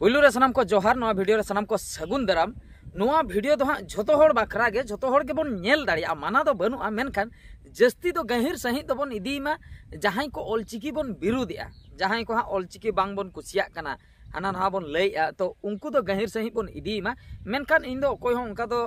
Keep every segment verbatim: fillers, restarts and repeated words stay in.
ᱯᱩᱭᱞᱩ ᱨᱮ ᱥᱟᱱᱟᱢ ᱠᱚ ᱡᱚᱦᱟᱨ, ᱱᱚᱣᱟ ᱵᱷᱤᱰᱤᱭᱳ ᱨᱮ ᱥᱟᱱᱟᱢ ᱠᱚ ᱥᱟᱹᱜᱩᱱ ᱫᱟᱨᱟᱢ᱾ ᱱᱚᱣᱟ ᱵᱷᱤᱰᱤᱭᱳ ᱫᱚ ᱦᱟᱸᱜ ᱡᱷᱚᱛᱚ ᱦᱚᱲ ᱵᱟᱠᱷᱨᱟ ᱜᱮ, ᱡᱷᱚᱛᱚ ᱦᱚᱲ ᱜᱮᱵᱚᱱ ᱧᱮᱞ ᱫᱟᱲᱮᱭᱟᱜᱼᱟ, ᱢᱟᱱᱟ ᱫᱚ ᱵᱟᱹᱱᱩᱜᱼᱟ, ᱢᱮᱱᱠᱷᱟᱱ ᱡᱟᱹᱥᱛᱤ ᱫᱚ ᱜᱟᱹᱦᱤᱨ ᱥᱟᱺᱦᱤᱡ ᱫᱚᱵᱚᱱ ᱤᱫᱤᱭ ᱢᱟ ᱡᱟᱦᱟᱸᱭ ᱠᱚ ᱚᱞᱪᱤᱠᱤ ᱵᱚᱱ ᱵᱤᱨᱩᱫᱷᱮᱜᱼᱟ, ᱡᱟᱦᱟᱸᱭ ᱠᱚ ᱦᱟᱸᱜ ᱚᱞᱪᱤᱠᱤ ᱵᱟᱝ ᱵᱚᱱ ᱠᱩᱥᱤᱭᱟᱜ ᱠᱟᱱᱟ, ᱦᱟᱱᱟ ᱱᱟᱣᱟ ᱵᱚᱱ ᱞᱟᱹᱭᱮᱜᱼᱟ, ᱛᱚ ᱩᱱᱠᱩ ᱫᱚ ᱜᱟᱹᱦᱤᱨ ᱥᱟᱺᱦᱤᱡ ᱵᱚᱱ ᱤᱫᱤᱭ ᱢᱟ᱾ ᱢᱮᱱᱠᱷᱟᱱ ᱤᱧ ᱫᱚ ᱚᱠᱚᱭ ᱦᱚᱸ ᱚᱱᱠᱟ ᱫᱚ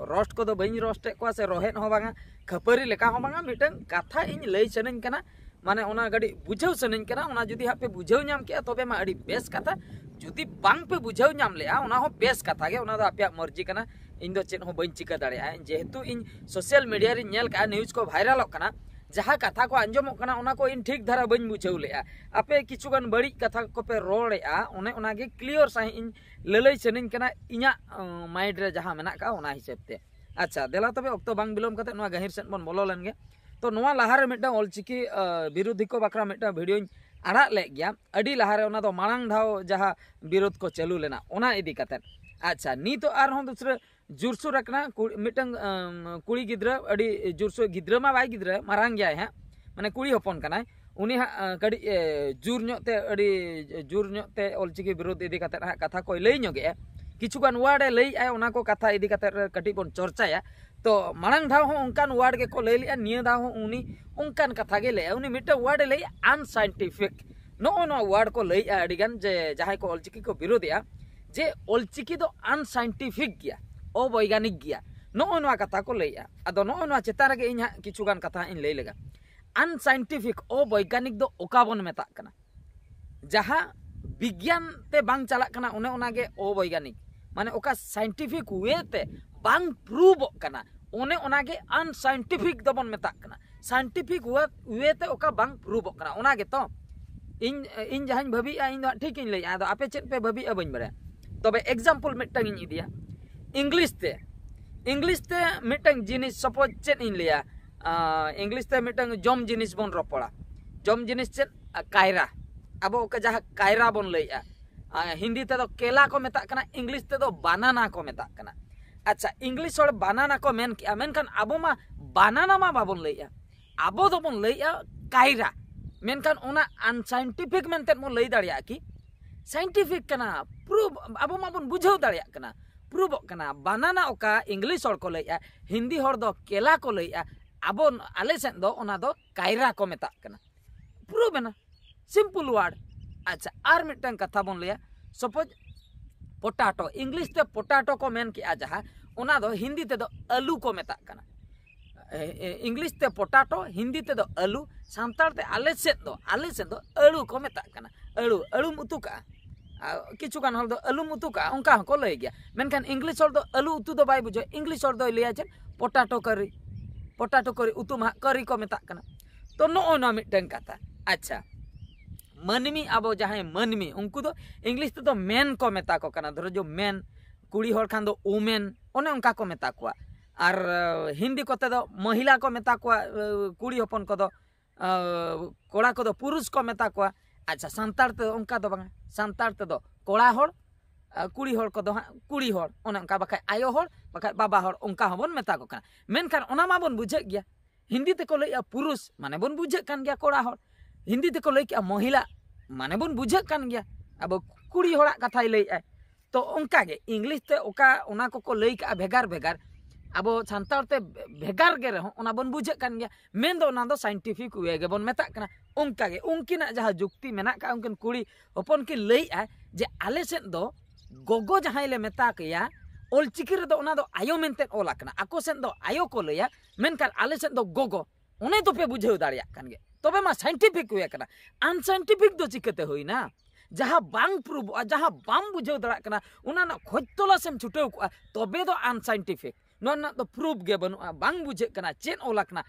ᱨᱳᱥᱴ ᱠᱚᱫᱚ ᱵᱟᱹᱧ ᱨᱳᱥᱴ ᱮᱫ ᱠᱚᱣᱟ, ᱥᱮ ᱨᱚᱦᱮᱫ ᱦᱚᱸ ᱵᱟᱝᱟ, ᱠᱷᱟᱹᱯᱟᱹᱨᱤ ᱞᱮᱠᱟ ᱦᱚᱸ ᱵᱟᱝᱟ, ᱢᱤᱫᱴᱟᱝ ᱠᱟᱛᱷᱟ ᱤᱧ ᱞᱟᱹᱭ ᱥᱟᱱᱟᱧ ᱠᱟᱱᱟ᱾ ᱢᱟᱱᱮ ᱚᱱᱟ ᱠᱟᱹᱴᱤᱡ ᱵᱩᱡᱷᱟᱹᱣ ᱥᱟᱱᱟᱧ ᱠᱟᱱᱟ, ᱚᱱᱟ ᱡᱩᱫᱤ ᱦᱟᱸᱜ ᱯᱮ ᱵᱩᱡᱷᱟᱹᱣ ᱧᱟᱢ ᱠᱮᱜᱼᱟ ᱛᱚᱵᱮ ᱢᱟ ᱟᱹᱰᱤ ᱵᱮᱥ ᱠᱟᱛᱷᱟ, ᱡᱩᱫᱤ ᱵᱟᱝ ᱯᱮ ᱵᱩᱡᱷᱟᱹᱣ ᱧᱟᱢ ᱞᱮᱜᱼᱟ ᱚᱱᱟ ᱦᱚᱸ ᱵᱮᱥ ᱠᱟᱛᱷᱟ ᱜᱮ, ᱚᱱᱟ ᱫᱚ ᱟᱯᱮᱭᱟᱜ ᱢᱚᱨᱡᱤ ᱠᱟᱱᱟ, ᱤᱧ ᱫᱚ ᱪᱮᱫ ᱦᱚᱸ ᱵᱟᱹᱧ ᱪᱤᱠᱟᱹ ᱫᱟᱲᱮᱭᱟᱜᱼᱟ᱾ ᱡᱮᱦᱮᱛᱩ ᱤᱧ ᱥᱳᱥᱟᱞ ᱢᱤᱰᱤᱭᱟ ᱨᱤᱧ ᱧᱮᱞ ᱠᱟᱜᱼᱟ, ᱱᱤᱭᱩᱡᱽ ᱠᱚ ᱵᱷᱟᱭᱨᱟᱞᱚᱜ ᱠᱟᱱᱟ, ᱡᱟᱦᱟᱸ ᱠᱟᱛᱷᱟ ᱠᱚ ᱟᱸᱡᱚᱢᱚᱜ ᱠᱟᱱᱟ ᱚᱱᱟ ᱠᱚ ᱤᱧ ᱴᱷᱤᱠ ᱫᱷᱟᱨᱟ ᱵᱟᱹᱧ ᱵᱩᱡᱷᱟᱹᱣ ᱞᱮᱜᱼᱟ᱾ ᱟᱯᱮ ᱠᱤᱪᱷᱩᱜᱟᱱ ᱵᱟᱹᱲᱤᱡ ᱠᱟᱛᱷᱟ ᱠᱚᱯᱮ ᱨᱚᱲᱮᱜᱼᱟ, ᱚᱱᱮ ᱚᱱᱟᱜᱮ ᱠᱞᱤᱭᱟᱨ ᱥᱟᱺᱦᱤᱡ ᱤᱧ ᱞᱟᱹᱞᱟᱹᱭ ᱥᱟᱱᱟᱧ ᱠᱟᱱᱟ ᱤᱧᱟᱹᱜ ᱢᱟᱭᱤᱱᱰ ᱨᱮ ᱡᱟᱦᱟᱸ ᱢᱮᱱᱟᱜ ᱠᱟᱜᱼᱟ ᱚᱱᱟ ᱦᱤᱥᱟᱹᱵ ᱛᱮ᱾ ᱟᱪᱪᱷᱟ, ᱫᱮᱞᱟ ᱛᱚᱵᱮ ᱚᱠᱛᱚ ᱵᱟᱝ ᱵᱤᱞᱚᱢ ᱠᱟᱛᱮ ᱱᱚᱣᱟ ᱜᱟᱹᱦᱤᱨ ᱥᱮᱫ ᱵᱚᱱ ᱵᱚᱞᱚ ᱞᱮᱱ ᱜᱮ᱾ ᱛᱚ ᱱᱚᱣᱟ ᱞᱟᱦᱟᱨᱮ ᱢᱤᱫᱴᱟᱝ ᱚᱞᱪᱤᱠᱤ ᱵᱤᱨᱳᱫᱷᱤ ᱠᱚ ᱵᱟᱠᱷᱨᱟ ᱢᱤᱫᱴᱟᱝ ᱵᱷᱤᱰᱤᱭᱳᱧ ᱟᱲᱟᱜ ᱞᱮᱫ ᱜᱮᱭᱟ ᱟᱹᱰᱤ ᱞᱟᱦᱟᱨᱮ, ᱚᱱᱟ ᱫᱚ ᱢᱟᱲᱟᱝ ᱫᱷᱟᱣ ᱡᱟᱦᱟᱸ ᱵᱤᱨᱳᱫᱷ ᱠᱚ ᱪᱟᱹᱞᱩ ᱞᱮᱱᱟ ᱚᱱᱟ ᱤᱫᱤ ᱠᱟᱛᱮ᱾ ᱟᱪᱪᱷᱟ, ᱱᱤᱛᱚᱜ ᱟᱨᱦᱚᱸ ᱫᱩᱥᱨᱟᱹ ᱡᱳᱨᱥᱳᱨ ᱟᱠᱟᱱᱟ᱾ ᱠᱩᱲ- ᱢᱤᱫᱴᱟᱝ ᱟᱢ, ᱠᱩᱲᱤ ᱜᱤᱫᱽᱨᱟᱹ, ᱟᱹᱰᱤ ᱡᱳᱨᱥᱳᱨ, ᱜᱤᱫᱽᱨᱟᱹ ᱢᱟ ᱵᱟᱭ ᱜᱤᱫᱽᱨᱟᱹ, ᱢᱟᱨᱟᱝ ᱜᱮᱭᱟᱭ ᱦᱟᱸᱜ, ᱢᱟᱱᱮ ᱠᱩᱲᱤ ᱦᱚᱯᱚᱱ ᱠᱟᱱᱟᱭ᱾ ᱩᱱᱤ ᱦᱟᱸᱜ ᱟᱸ, ᱠᱟᱹᱴᱤᱡ ᱮ, ᱡᱳᱨ ᱧᱚᱜ ᱛᱮ, ᱟᱹᱰᱤ ᱡᱳᱨ ᱧᱚᱜ ᱛᱮ ᱚᱞᱪᱤᱠᱤ ᱵᱤᱨᱳᱫᱷ ᱤᱫᱤ ᱠᱟᱛᱮ ᱦᱟᱸᱜ ᱠᱟᱛᱷᱟ ᱠᱚᱭ ᱞᱟᱹᱭ ᱧᱚᱜᱮᱜᱼᱟ᱾ ᱠᱤᱪᱷᱩᱜᱟᱱ ᱣᱟᱨᱰ ᱮ ᱞᱟᱹᱭᱮᱜᱼᱟᱭ, ᱚᱱᱟ ᱠᱚ ᱠᱟᱛᱷᱟ ᱤᱫᱤ ᱠᱟᱛᱮ ᱨᱮ ᱠᱟᱹᱴᱤᱡ ᱵᱚᱱ ᱪᱚᱨᱪᱟᱭᱟ᱾ ᱛᱚ ᱢᱟᱲᱟᱝ ᱫᱷᱟᱣ ᱦᱚᱸ ᱚᱱᱠᱟᱱ ᱣᱟᱨᱰ ᱜᱮᱠᱚ ᱞᱟᱹᱭ ᱞᱮᱜᱼᱟ, ᱱᱤᱭᱟᱹ ᱫᱷᱟᱣ ᱦᱚᱸ ᱩᱱᱤ ᱚᱱᱠᱟᱱ ᱠᱟᱛᱷᱟ ᱜᱮ ᱞᱟᱹᱭᱮᱜᱼᱟ᱾ ᱩᱱᱤ ᱢᱤᱫᱴᱟᱝ ᱣᱟᱨᱰ ᱮ ᱞᱟᱹᱭᱮᱜᱼᱟ ᱟᱱᱥᱟᱭᱮᱱᱴᱤᱯᱷᱤᱠ᱾ ᱱᱚᱜᱼᱚ ᱱᱚᱣᱟ ᱣᱟᱨᱰ ᱠᱚ ᱞᱟᱹᱭᱮᱜᱼᱟ ᱟᱹᱰᱤᱜᱟᱱ, ᱡᱮ ᱡᱟᱦᱟᱸᱭ ᱠᱚ ᱚᱞᱪᱤᱠᱤ ᱠᱚ ᱵᱤᱨᱳᱫᱷᱮᱜᱼᱟ, ᱡᱮ ᱚᱞᱪᱤᱠᱤ ᱫᱚ ᱟᱱᱥᱟᱭᱮᱱᱴᱤᱯᱷᱤᱠ ᱜᱮᱭᱟ, ᱚᱵᱳᱭᱜᱟᱱᱤᱠ ᱜᱮᱭᱟ, ᱱᱚᱜᱼᱚ ᱱᱚᱣᱟ ᱠᱟᱛᱷᱟ ᱠᱚ ᱞᱟᱹᱭᱮᱜᱼᱟ᱾ ᱟᱫᱚ ᱱᱚᱜᱼᱚ ᱱᱚᱣᱟ ᱪᱮᱛᱟᱱ ᱨᱮᱜᱮ ᱤᱧ ᱦᱟᱸᱜ ᱠᱤᱪᱷᱩᱜᱟᱱ ᱠᱟᱛᱷᱟ ᱦᱟᱸᱜ ᱤᱧ ᱞᱟᱹᱭ ᱞᱮᱜᱟ᱾ ᱟᱱᱥᱟᱭᱮᱱᱴᱤᱯᱷᱤᱠ, ᱚᱵᱳᱭᱜᱟᱱᱤᱠ ᱫᱚ ᱚᱠᱟ ᱵᱚᱱ ᱢᱮᱛᱟᱜ ᱠᱟᱱᱟ? ᱡᱟᱦᱟᱸ ᱵᱤᱜᱽᱜᱟᱱ ᱛᱮ ᱵᱟᱝ ᱪᱟᱞᱟᱜ ᱠᱟᱱᱟ ᱚᱱᱮ ᱚᱱᱟᱜᱮ ᱚᱵᱳᱭᱜᱟᱱᱤᱠ, ᱢᱟᱱᱮ ᱚᱠᱟ ᱥᱟᱭᱮᱱᱴᱤᱯᱷᱤᱠ ᱣᱮ ᱛᱮ ᱵᱟᱝ ᱯᱨᱩᱵᱷᱚᱜ ᱠᱟᱱᱟ ᱚᱱᱮ ᱚᱱᱟᱜᱮ ᱟᱱᱥᱟᱭᱮᱱᱴᱤᱯᱷᱤᱠ ᱫᱚᱵᱚᱱ ᱢᱮᱛᱟᱜ ᱠᱟᱱᱟ᱾ ᱥᱟᱭᱮᱱᱴᱤᱯᱷᱤᱠ ᱣᱮ ᱛᱮ ᱚᱠᱟ ᱵᱟᱝ ᱯᱨᱩᱵᱷᱚᱜ ᱠᱟᱱᱟ ᱚᱱᱟ ᱜᱮᱛᱚ᱾ ᱤᱧ ᱤᱧ ᱡᱟᱦᱟᱸᱧ ᱵᱷᱟᱹᱵᱤᱜᱼᱟ ᱤᱧ ᱫᱚ ᱦᱟᱸᱜ ᱴᱷᱤᱠ ᱤᱧ ᱞᱟᱹᱭᱮᱜᱼᱟ, ᱟᱫᱚ ᱟᱯᱮ ᱪᱮᱫ ᱯᱮ ᱵᱷᱟᱹᱵᱤᱜᱼᱟ ᱵᱟᱹᱧ ᱵᱟᱲᱟᱭᱟ᱾ ᱛᱚᱵᱮ ᱮᱠᱡᱟᱢᱯᱚᱞ ᱢᱤᱫᱴᱟᱝ ᱤᱧ ᱤᱫᱤᱭᱟ, ᱤᱝᱞᱤᱥ ᱛᱮ, ᱤᱝᱞᱤᱥ ᱛᱮ ᱢᱤᱫᱴᱟᱝ ᱡᱤᱱᱤᱥ, ᱥᱟᱯᱳᱡᱽ ᱪᱮᱫ ᱤᱧ ᱞᱟᱹᱭᱟ, ᱟᱸ, ᱤᱝᱞᱤᱥ ᱛᱮ ᱢᱤᱫᱴᱟᱝ ᱡᱚᱢ ᱡᱤᱱᱤᱥ ᱵᱚᱱ ᱨᱚᱯᱚᱲᱟ᱾ ᱡᱚᱢ ᱡᱤᱱᱤᱥ ᱪᱮᱫ? ᱟ, ᱠᱟᱭᱨᱟ᱾ ᱟᱵᱚ ᱚᱠᱟ ᱡᱟᱦᱟᱸ ᱠᱟᱭᱨᱟ ᱵᱚᱱ ᱞᱟᱹᱭᱮᱜᱼᱟ, ᱟ, ᱦᱤᱱᱫᱤ ᱛᱮᱫᱚ ᱠᱮᱞᱟ ᱠᱚ ᱢᱮᱛᱟᱜ ᱠᱟᱱᱟ, ᱤᱝᱞᱤᱥ ᱛᱮᱫᱚ ᱵᱟᱱᱟᱱᱟ ᱠᱚ ᱢᱮᱛᱟᱜ ᱠᱟᱱᱟ᱾ ᱟᱪᱪᱷᱟ, ᱤᱝᱞᱤᱥ ᱦᱚᱲ ᱵᱟᱱᱟᱱᱟ ᱠᱚ ᱢᱮᱱ ᱠᱮᱜᱼᱟ, ᱢᱮᱱᱠᱷᱟᱱ ᱟᱵᱚ ᱢᱟ ᱵᱟᱱᱟᱱᱟ ᱢᱟ ᱵᱟᱵᱚᱱ ᱞᱟᱹᱭᱮᱜᱼᱟ, ᱟᱵᱚ ᱫᱚᱵᱚᱱ ᱞᱟᱹᱭᱮᱜᱼᱟ ᱠᱟᱭᱨᱟ᱾ ᱢᱮᱱᱠᱷᱟᱱ ᱚᱱᱟ ᱟᱱᱥᱟᱭᱮᱱᱴᱤᱯᱷᱤᱠ ᱢᱮᱱᱛᱮ ᱵᱚᱱ ᱞᱟᱹᱭ ᱫᱟᱲᱮᱭᱟᱜᱼᱟ ᱠᱤ? ᱥᱟᱭᱮᱱᱴᱤᱯᱷᱤᱠ ᱠᱟᱱᱟ, ᱯᱨᱩᱵᱷ, ᱟᱵᱚ ᱢᱟᱵᱚᱱ ᱵᱩᱡᱷᱟᱹᱣ ᱫᱟᱲᱮᱭᱟᱜ ᱠᱟᱱᱟ, ᱯᱨᱩᱵᱷᱚᱜ ᱠᱟᱱᱟ᱾ ᱵᱟᱱᱟᱱᱟ ᱚᱠᱟ ᱤᱝᱞᱤᱥ ᱦᱚᱲ ᱠᱚ ᱞᱟᱹᱭᱮᱜᱼᱟ, ᱦᱤᱱᱫᱤ ᱦᱚᱲ ᱫᱚ ᱠᱮᱞᱟ ᱠᱚ ᱞᱟᱹᱭᱮᱜᱼᱟ, ᱟᱵᱚ ᱟᱞᱮ ᱥᱮᱫ ᱫᱚ ᱚᱱᱟ ᱫᱚ ᱠᱟᱭᱨᱟ ᱠᱚ ᱢᱮᱛᱟᱜ ᱠᱟᱱᱟ᱾ ᱯᱨᱩᱵᱷ ᱮᱱᱟ, ᱥᱤᱢᱯᱞ ᱣᱟᱨᱰ᱾ ᱟᱪᱪᱷᱟ, ᱟᱨ ᱢᱤᱫᱴᱟᱝ ᱠᱟᱛᱷᱟ ᱵᱚᱱ ᱞᱟᱹᱭᱟ, ᱥᱟᱯᱳᱡᱽ ᱯᱚᱴᱟᱴᱳ, ᱤᱝᱞᱤᱥ ᱛᱮ ᱯᱚᱴᱟᱴᱳ ᱠᱚ ᱢᱮᱱ ᱠᱮᱜᱼᱟ ᱡᱟᱦᱟᱸ, ᱚᱱᱟ ᱫᱚ ᱦᱤᱱᱫᱤ ᱛᱮᱫᱚ ᱟᱹᱞᱩ ᱠᱚ ᱢᱮᱛᱟᱜ ᱠᱟᱱᱟ᱾ ᱮ, ᱮ, ᱤᱝᱞᱤᱥ ᱛᱮ ᱯᱚᱴᱟᱴᱳ, ᱦᱤᱱᱫᱤ ᱛᱮᱫᱚ ᱟᱹᱞᱩ, ᱥᱟᱱᱛᱟᱲ ᱛᱮ ᱟᱞᱮ ᱥᱮᱫ ᱫᱚ, ᱟᱞᱮ ᱥᱮᱫ ᱫᱚ ᱟᱹᱲᱩ ᱠᱚ ᱢᱮᱛᱟᱜ ᱠᱟᱱᱟ᱾ ᱟᱹᱲᱩ, ᱟᱹᱲᱩᱢ ᱩᱛᱩ ᱠᱟᱜᱼᱟ᱾ ᱟᱨ ᱠᱤᱪᱷᱩ ᱜᱟᱱ ᱦᱚᱲ ᱫᱚ ᱟᱹᱞᱩᱢ ᱩᱛᱩ ᱠᱟᱜᱼᱟ, ᱚᱱᱠᱟ ᱦᱚᱸᱠᱚ ᱞᱟᱹᱭ ᱜᱮᱭᱟ᱾ ᱢᱮᱱᱠᱷᱟᱱ ᱤᱝᱞᱤᱥ ᱦᱚᱲ ᱫᱚ ᱟᱹᱞᱩ ᱩᱛᱩ ᱫᱚ ᱵᱟᱭ ᱵᱩᱡᱷᱟᱹᱣᱟ, ᱤᱝᱞᱤᱥ ᱦᱚᱲ ᱫᱚᱭ ᱞᱟᱹᱭᱟ ᱪᱮᱫ? ᱯᱚᱴᱟᱴᱳ ᱠᱟᱨᱤ᱾ ᱯᱚᱴᱟᱴᱳ ᱠᱟᱨᱤ, ᱩᱛᱩ ᱢᱟ ᱦᱟᱸᱜ ᱠᱟᱨᱤ ᱠᱚ ᱢᱮᱛᱟᱜ ᱠᱟᱱᱟ᱾ ᱛᱚ, ᱱᱚᱜᱼᱚ ᱱᱚᱣᱟ ᱢᱤᱫᱴᱟᱝ ᱠᱟᱛᱷᱟ᱾ ᱟᱪᱪᱷᱟ, ᱢᱟᱹᱱᱢᱤ, ᱟᱵᱚ ᱡᱟᱦᱟᱸᱭ ᱢᱟᱹᱱᱢᱤ, ᱩᱱᱠᱩ ᱫᱚ ᱤᱝᱞᱤᱥ ᱛᱮᱫᱚ ᱢᱮᱱ ᱠᱚ ᱢᱮᱛᱟ ᱠᱚ ᱠᱟᱱᱟ᱾ ᱫᱷᱚᱨᱚ ᱡᱚ ᱢᱮᱱ, ᱠᱩᱲᱤ ᱦᱚᱲ ᱠᱷᱟᱱ ᱫᱚ ᱳᱢᱮᱱ, ᱚᱱᱮ ᱚᱱᱠᱟ ᱠᱚ ᱢᱮᱛᱟ ᱠᱚᱣᱟ᱾ ᱟᱨ ᱟᱹ, ᱦᱤᱱᱫᱤ ᱠᱚᱛᱮ ᱫᱚ ᱢᱚᱦᱤᱞᱟ ᱠᱚ ᱢᱮᱛᱟ ᱠᱚᱣᱟ, ᱟᱹ, ᱠᱩᱲᱤ ᱦᱚᱯᱚᱱ ᱠᱚᱫᱚ, ᱟᱹ, ᱠᱚᱲᱟ ᱠᱚᱫᱚ ᱯᱩᱨᱩᱥ ᱠᱚ ᱢᱮᱛᱟ ᱠᱚᱣᱟ᱾ ᱟᱪᱪᱷᱟ, ᱥᱟᱱᱛᱟᱲ ᱛᱮᱫᱚ ᱚᱱᱠᱟ ᱫᱚ ᱵᱟᱝᱟ᱾ ᱥᱟᱱᱛᱟᱲ ᱛᱮᱫᱚ ᱠᱚᱲᱟ ᱦᱚᱲ, ᱟᱹ, ᱠᱩᱲᱤ ᱦᱚᱲ ᱠᱚᱫᱚ ᱦᱟᱸᱜ ᱠᱩᱲᱤ ᱦᱚᱲ, ᱚᱱᱮ ᱚᱱᱠᱟ, ᱵᱟᱠᱷᱟᱡ ᱟᱭᱳ ᱦᱚᱲ, ᱵᱟᱠᱷᱟᱡ ᱵᱟᱵᱟ ᱦᱚᱲ, ᱚᱱᱠᱟ ᱦᱚᱸᱵᱚᱱ ᱢᱮᱛᱟ ᱠᱚ ᱠᱟᱱᱟ᱾ ᱢᱮᱱᱠᱷᱟᱱ ᱚᱱᱟ ᱢᱟᱵᱚᱱ ᱵᱩᱡᱷᱟᱹᱜ ᱜᱮᱭᱟ, ᱦᱤᱱᱫᱤ ᱛᱮᱠᱚ ᱞᱟᱹᱭᱮᱜᱼᱟ ᱯᱩᱨᱩᱥ, ᱢᱟᱱᱮ ᱵᱚᱱ ᱵᱩᱡᱷᱟᱹᱜ ᱠᱟᱱ ᱜᱮᱭᱟ ᱠᱚᱲᱟ ᱦᱚᱲ᱾ ᱦᱤᱱᱫᱤ ᱛᱮᱠᱚ ᱞᱟᱹᱭ ᱠᱮᱜᱼᱟ ᱢᱚᱦᱤᱞᱟ, ᱢᱟᱱᱮ ᱵᱚᱱ ᱵᱩᱡᱷᱟᱹᱜ ᱠᱟᱱ ᱜᱮᱭᱟ ᱟᱵᱚ ᱠᱩᱲᱤ ᱦᱚᱲᱟᱜ ᱠᱟᱛᱷᱟᱭ ᱞᱟᱹᱭᱮᱜᱼᱟᱭ᱾ ᱛᱚ ᱚᱱᱠᱟ ᱜᱮ ᱤᱝᱞᱤᱥ ᱛᱮ ᱚᱠᱟ, ᱚᱱᱟ ᱠᱚᱠᱚ ᱞᱟᱹᱭ ᱠᱟᱜᱼᱟ ᱵᱷᱮᱜᱟᱨ ᱵᱷᱮᱜᱟᱨ, ᱟᱵᱚ ᱥᱟᱱᱛᱟᱲ ᱛᱮ ᱵᱷᱮᱜᱟᱨ ᱜᱮ ᱨᱮᱦᱚᱸ ᱚᱱᱟ ᱵᱚᱱ ᱵᱩᱡᱷᱟᱹᱜ ᱠᱟᱱ ᱜᱮᱭᱟ᱾ ᱢᱮᱱᱫᱚ ᱚᱱᱟ ᱫᱚ ᱥᱟᱭᱮᱱᱴᱤᱯᱷᱤᱠ ᱳᱭᱮ ᱜᱮᱵᱚᱱ ᱢᱮᱛᱟᱜ ᱠᱟᱱᱟ᱾ ᱚᱱᱠᱟ ᱜᱮ ᱩᱱᱠᱤᱱᱟᱜ ᱡᱟᱦᱟᱸ ᱡᱩᱠᱛᱤ ᱢᱮᱱᱟᱜ ᱠᱟᱜᱼᱟ, ᱩᱱᱠᱤᱱ ᱠᱩᱲᱤ ᱦᱚᱯᱚᱱ ᱠᱤᱱ ᱞᱟᱹᱭᱮᱜᱼᱟ ᱡᱮ ᱟᱞᱮ ᱥᱮᱫ ᱫᱚ ᱜᱚᱜᱚ ᱡᱟᱦᱟᱸᱭ ᱞᱮ ᱢᱮᱛᱟ ᱠᱮᱭᱟ, ᱚᱞᱪᱤᱠᱤ ᱨᱮᱫᱚ ᱚᱱᱟ ᱫᱚ ᱟᱭᱳ ᱢᱮᱱᱛᱮ ᱚᱞ ᱟᱠᱟᱱᱟ, ᱟᱠᱚ ᱥᱮᱫ ᱫᱚ ᱟᱭᱳ ᱠᱚ ᱞᱟᱹᱭᱟ, ᱢᱮᱱᱠᱷᱟᱱ ᱟᱞᱮ ᱥᱮᱫ ᱫᱚ ᱜᱚᱜᱚ᱾ ᱚᱱᱮ ᱫᱚᱯᱮ ᱵᱩᱡᱷᱟᱹᱣ ᱫᱟᱲᱮᱭᱟᱜ ᱠᱟᱱ ᱜᱮ, ᱛᱚᱵᱮ ᱢᱟ ᱥᱟᱭᱮᱱᱴᱤᱯᱷᱤᱠ ᱦᱩᱭ ᱟᱠᱟᱱᱟ᱾ ᱟᱱᱥᱟᱭᱮᱱᱴᱤᱯᱷᱤᱠ ᱫᱚ ᱪᱤᱠᱟᱹᱛᱮ ᱦᱩᱭᱱᱟ? ᱡᱟᱦᱟᱸ ᱵᱟᱝ ᱯᱨᱩᱵᱷᱚᱜᱼᱟ, ᱡᱟᱦᱟᱸ ᱵᱟᱢ ᱵᱩᱡᱷᱟᱹᱣ ᱫᱟᱲᱮᱭᱟᱜ ᱠᱟᱱᱟ, ᱚᱱᱟ ᱨᱮᱱᱟᱜ ᱠᱷᱚᱡᱽ ᱛᱚᱞᱟᱥ ᱮᱢ ᱪᱷᱩᱴᱟᱹᱣ ᱠᱚᱜᱼᱟ, ᱛᱚᱵᱮ ᱫᱚ ᱟᱱᱥᱟᱭᱮᱱᱴᱤᱯᱷᱤᱠ᱾ ᱱᱚᱣᱟ ᱨᱮᱱᱟᱜ ᱫᱚ ᱯᱨᱩᱵᱷ ᱜᱮ ᱵᱟᱹᱱᱩᱜᱼᱟ, ᱵᱟᱝ ᱵᱩᱡᱷᱟᱹᱜ ᱠᱟᱱᱟ ᱪᱮᱫ ᱚᱞ ᱟᱠᱟᱱᱟ,